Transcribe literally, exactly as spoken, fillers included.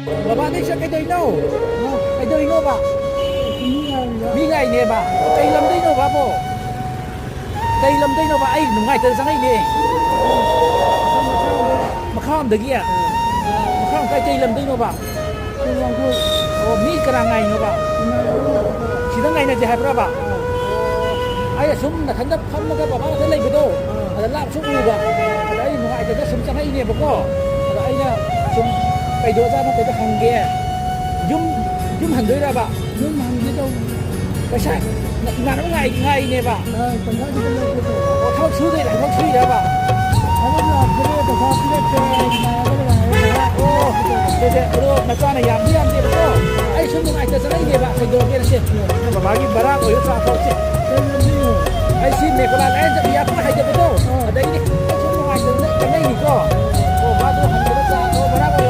ꯕꯕꯥꯗꯩ ꯁꯦ ꯀꯩꯗꯧꯔꯤꯅꯣ? ꯀꯩꯗꯧꯔꯤꯅꯣꯕ? ꯃꯤ ꯉꯥꯏꯅꯦꯕ꯫ ꯀꯩ ꯂꯝꯗꯩꯅꯣꯕ ꯕꯣ? ꯀꯩ ꯂꯝꯗꯩꯅꯣꯕ? ꯑꯩ ꯅꯨꯡꯉꯥꯏꯇꯅ ꯆꯪꯉꯛꯏꯅꯦ꯫ ꯃꯈꯥꯔꯣꯝꯗꯒꯤ? ꯃꯈꯥꯔꯣꯝ ꯀꯥꯏ, ꯀꯩ ꯂꯝꯗꯩꯅꯣꯕ? ꯑꯣ, ꯃꯤ ꯀꯅꯥ ꯉꯥꯏꯅꯣꯕ? ꯁꯤꯗ ꯉꯥꯏꯅꯁꯦ ꯍꯥꯏꯕ꯭ꯔꯕ? ꯑꯣ, ꯑꯩ ꯑꯁꯨꯝ ꯅꯥꯀꯟꯗ ꯐꯝꯃꯒ ꯕꯕꯥ ꯈꯛꯇ ꯂꯩꯕꯗꯣ, ꯑꯥ꯫ ꯑꯗ ꯂꯥꯞ ꯁꯨꯝ ꯎꯕ꯫ ꯑꯗ ꯑꯩ ꯅꯨꯡꯉꯥꯏꯇꯗꯅ ꯁꯨꯝ ꯆꯪꯉꯛꯏꯅꯦꯕꯀꯣ꯫ ꯑꯗ ꯑꯩꯅ ꯁꯨꯝ ꯀꯩꯗꯧꯔꯖꯥꯠꯅꯣ ꯀꯩꯗ ꯍꯪꯒꯦ꯫ ꯌꯨꯝ, ꯌꯨꯝ ꯍꯟꯗꯣꯏꯔꯕ? ꯌꯨꯝ ꯍꯟꯒꯦ ꯇꯧꯕꯅꯤ꯫ ꯄꯩꯁꯥ ꯏꯃꯥꯟꯅꯕ ꯉꯥꯏ-, ꯉꯥꯏꯅꯦꯕ꯫ ꯑꯥ, ꯄꯩꯁꯥ ꯈꯤꯇ ꯂꯧꯒꯦ ꯇꯧꯕ꯫ ꯑꯣ, ꯊꯕꯛ ꯁꯨꯗꯣꯏꯔꯥ? ꯊꯕꯛ ꯁꯨꯏꯔꯕ? ꯊꯕꯛ ꯂꯥꯛꯇ꯭ꯔꯦ, ꯄꯩꯁꯥ ꯄꯤꯔꯛꯇ꯭ꯔꯦ, ꯏꯃꯥꯟꯅꯕ ꯉꯥꯏꯔꯦ꯫ ꯑꯣ, ꯁꯦ, ꯁꯦ, ꯑꯗꯣ ꯅꯆꯥꯅ ꯌꯥꯝꯗꯤ ꯌꯥꯝꯗꯦꯕꯀꯣ꯫ ꯑꯩ ꯁꯨꯝ ꯅꯨꯡꯉꯥꯏꯇ ꯆꯪꯉꯛꯏꯅꯦꯕ꯫ ꯀꯩꯗꯧꯔꯒꯦꯅ ꯁꯦ? ꯅꯪ ꯕꯕꯥꯒꯤ ꯕꯔꯥ ꯑꯣꯏꯔꯣ ꯆꯥ ꯊꯛꯁꯦ꯫ ꯀꯩ ꯂꯝꯗꯩꯅꯣ? ꯑꯩ ꯁꯤ ꯃꯦꯀꯣꯂꯥ ꯂꯥꯏꯌꯦꯡ ꯆꯠꯄ ꯏꯌꯥꯔꯄꯣꯔꯠ ꯍꯥꯏꯗꯕꯗꯣ꯫ ꯑꯥ꯫ ꯑꯗꯩꯅꯦ꯫ ꯑꯩ ꯁꯨꯝ ꯅꯨꯡꯉꯥꯏꯇꯗꯅ ꯆꯪꯉꯛꯏꯅꯤꯀꯣ꯫ ꯑꯣ, ꯃꯥꯗꯣ ꯍꯟꯕꯗ ꯆꯥ ꯊꯛꯑꯣ, ꯕꯔꯥ ꯑꯣꯏꯔꯣ꯫